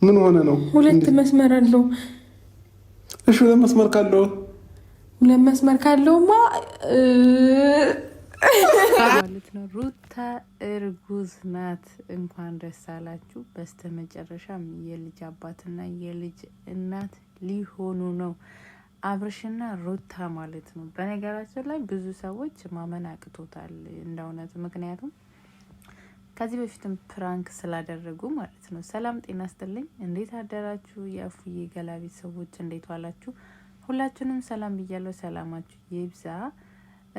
ምን ሆነ ነው? ሁለት መስመር አለው። እሺ ሁለት መስመር ካለው፣ ሁለት መስመር ካለውማ ማለት ነው። ሩታ እርጉዝ ናት። እንኳን ደስ አላችሁ። በስተመጨረሻም የልጅ አባትና የልጅ እናት ሊሆኑ ነው አብርሽና ሩታ ማለት ነው። በነገራችን ላይ ብዙ ሰዎች ማመን አቅቶታል እንደ እውነቱ፣ ምክንያቱም ከዚህ በፊትም prank ስላደረጉ ማለት ነው። ሰላም ጤና ስጥልኝ። እንዴት አደራችሁ? የእፉዬ ገላ ቤተሰቦች እንዴት ዋላችሁ? ሁላችሁንም ሰላም ብያለሁ። ሰላማችሁ ይብዛ።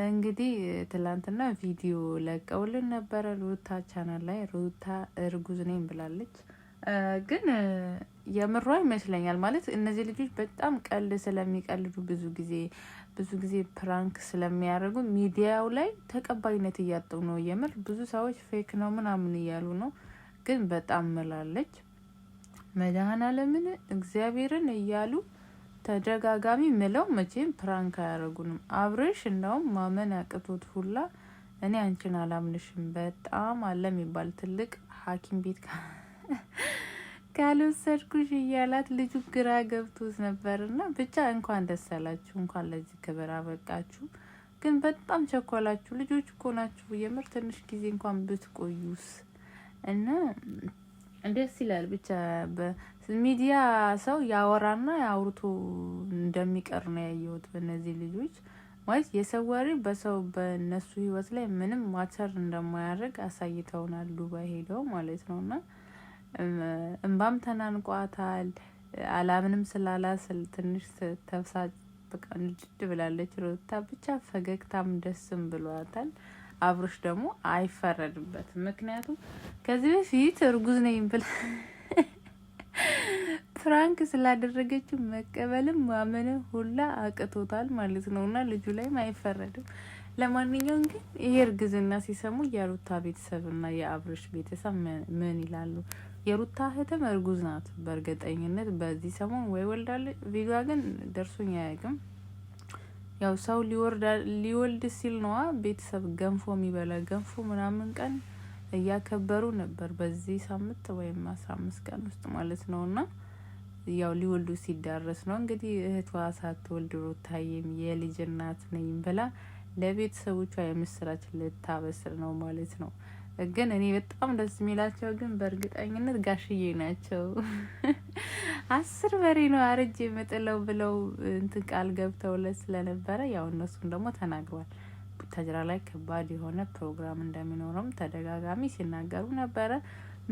እንግዲህ ትላንትና ቪዲዮ ለቀውልን ነበረ ሩታ ቻናል ላይ፣ ሩታ እርጉዝ ነኝ ብላለች። ግን የምሯ ይመስለኛል። ማለት እነዚህ ልጆች በጣም ቀልድ ስለሚቀልዱ፣ ብዙ ጊዜ prank ስለሚያደርጉ ሚዲያው ላይ ተቀባይነት እያጡ ነው። የምር ብዙ ሰዎች fake ነው ምናምን እያሉ ነው። ግን በጣም ምላለች፣ መድኃኔዓለምን እግዚአብሔርን እያሉ ተደጋጋሚ ምለው መቼም prank አያደርጉንም። አብርሽ እንደውም ማመን ያቅቶት ሁላ እኔ አንቺን አላምንሽም፣ በጣም አለ የሚባል ትልቅ ሐኪም ቤት ካልወሰድኩሽ እያላት ልጁ ግራ ገብቶት ነበርና ብቻ እንኳን ደስ ያላችሁ፣ እንኳን ለዚህ ክብር አበቃችሁ። ግን በጣም ቸኮላችሁ። ልጆች እኮ ናችሁ። የምር ትንሽ ጊዜ እንኳን ብትቆዩስ እና ደስ ይላል። ብቻ በሚዲያ ሰው ያወራና አውርቶ እንደሚቀር ነው ያየሁት በእነዚህ ልጆች። ማለት የሰው ወሬ በሰው በእነሱ ህይወት ላይ ምንም matter እንደማያደርግ አሳይተውናል። ዱባይ ሄደው ማለት ነው እና እንባም ተናንቋታል። አላምንም ስላላ ትንሽ ተብሳጭ በቃ ንድድ ብላለች ሩታ። ብቻ ፈገግታም ደስም ብሏታል። አብሮሽ ደግሞ አይፈረድበትም። ምክንያቱም ከዚህ በፊት እርጉዝ ነኝ ብላ prank ስላደረገችው መቀበልም ማመን ሁላ አቅቶታል ማለት ነው እና ልጁ ላይም አይፈረድም። ለማንኛውም ግን ይሄ እርግዝና ሲሰሙ የሩታ ቤተሰብና የአብርሽ ቤተሰብ ምን ይላሉ? የሩታ እህትም እርጉዝ ናት በእርግጠኝነት በዚህ ሰሞን ወይ ወልዳለች። ቪዲዮ ግን ደርሶኝ አያውቅም። ያው ሰው ሊወልድ ሲል ነዋ ቤተሰብ ገንፎ የሚበላ፣ ገንፎ ምናምን ቀን እያከበሩ ነበር በዚህ ሳምንት ወይም 15 ቀን ውስጥ ማለት ነው። እና ያው ሊወልዱ ሲዳረስ ነው እንግዲህ። እህቷ ሳትወልድ ሩታዬም የልጅ እናት ነኝ ብላ ለቤተሰቦቿ የምስራች ልታበስር ነው ማለት ነው። ግን እኔ በጣም ደስ የሚላቸው ግን በእርግጠኝነት ጋሽዬ ናቸው። 10 በሬ ነው አርጄ የምጥለው ብለው እንትን ቃል ገብተውለት ስለነበረ ያው እነሱም ደግሞ ተናግሯል። ቡታጅራ ላይ ከባድ የሆነ ፕሮግራም እንደሚኖረውም ተደጋጋሚ ሲናገሩ ነበረ።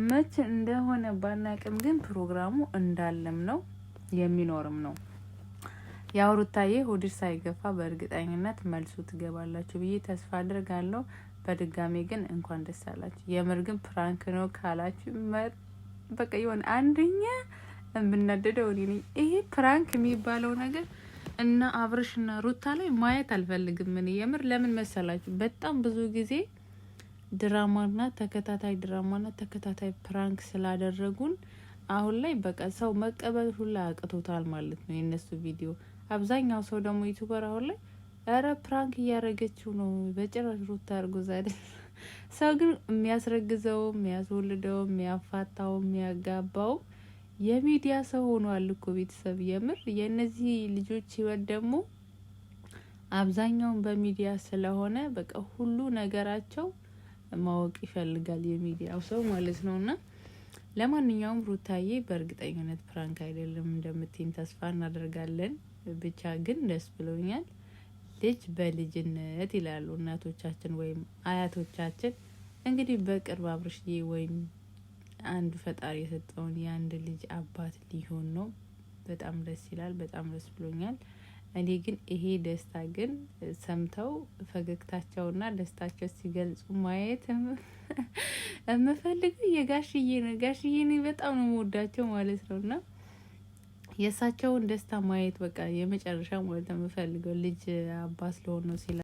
መች እንደሆነ ባናቅም ግን ፕሮግራሙ እንዳለም ነው፣ የሚኖርም ነው። ያው ሩታዬ ሆድሽ ሳይገፋ በእርግጠኝነት መልሱ ትገባላችሁ ብዬ ተስፋ አድርጋለሁ። በድጋሚ ግን እንኳን ደስ አላችሁ። የምር ግን prank ነው ካላችሁ በቃ የሆነ አንደኛ የምናደደው እኔ ነኝ። ይሄ prank የሚባለው ነገር እና አብርሽና ሩታ ላይ ማየት አልፈልግም። እኔ የምር ለምን መሰላችሁ? በጣም ብዙ ጊዜ ድራማና ተከታታይ ድራማና ተከታታይ prank ስላደረጉን አሁን ላይ በቃ ሰው መቀበል ሁላ አቅቶታል ማለት ነው የእነሱ ቪዲዮ። አብዛኛው ሰው ደግሞ YouTuber አሁን ላይ ኧረ prank እያደረገችው ነው፣ በጭራሽ ሩታ እርጉዝ አይደል። ሰው ግን የሚያስረግዘው፣ የሚያስወልደው፣ የሚያፋታው፣ የሚያጋባው የሚዲያ ሰው ሆኗል እኮ ቤተሰብ። የምር የእነዚህ ልጆች ህይወት ደግሞ አብዛኛውን በሚዲያ ስለሆነ በቃ ሁሉ ነገራቸው ማወቅ ይፈልጋል የሚዲያው ሰው ማለት ነው። እና ለማንኛውም ሩታዬ በእርግጠኝነት prank አይደለም እንደምትይኝ ተስፋ እናደርጋለን። ብቻ ግን ደስ ብሎኛል። ልጅ በልጅነት ይላሉ እናቶቻችን ወይም አያቶቻችን። እንግዲህ በቅርብ አብርሽዬ ወይም አንዱ ፈጣሪ የሰጠውን የአንድ ልጅ አባት ሊሆን ነው። በጣም ደስ ይላል። በጣም ደስ ብሎኛል። እኔ ግን ይሄ ደስታ ግን ሰምተው ፈገግታቸውና ደስታቸው ሲገልጹ ማየት የምፈልገው የጋሽዬ ነው። ጋሽዬ እኔ በጣም ነው የምወዳቸው ማለት ነው እና የእሳቸውን ደስታ ማየት በቃ የመጨረሻ ማለት ነው የምፈልገው ልጅ አባት ስለሆነ ነው ሲላ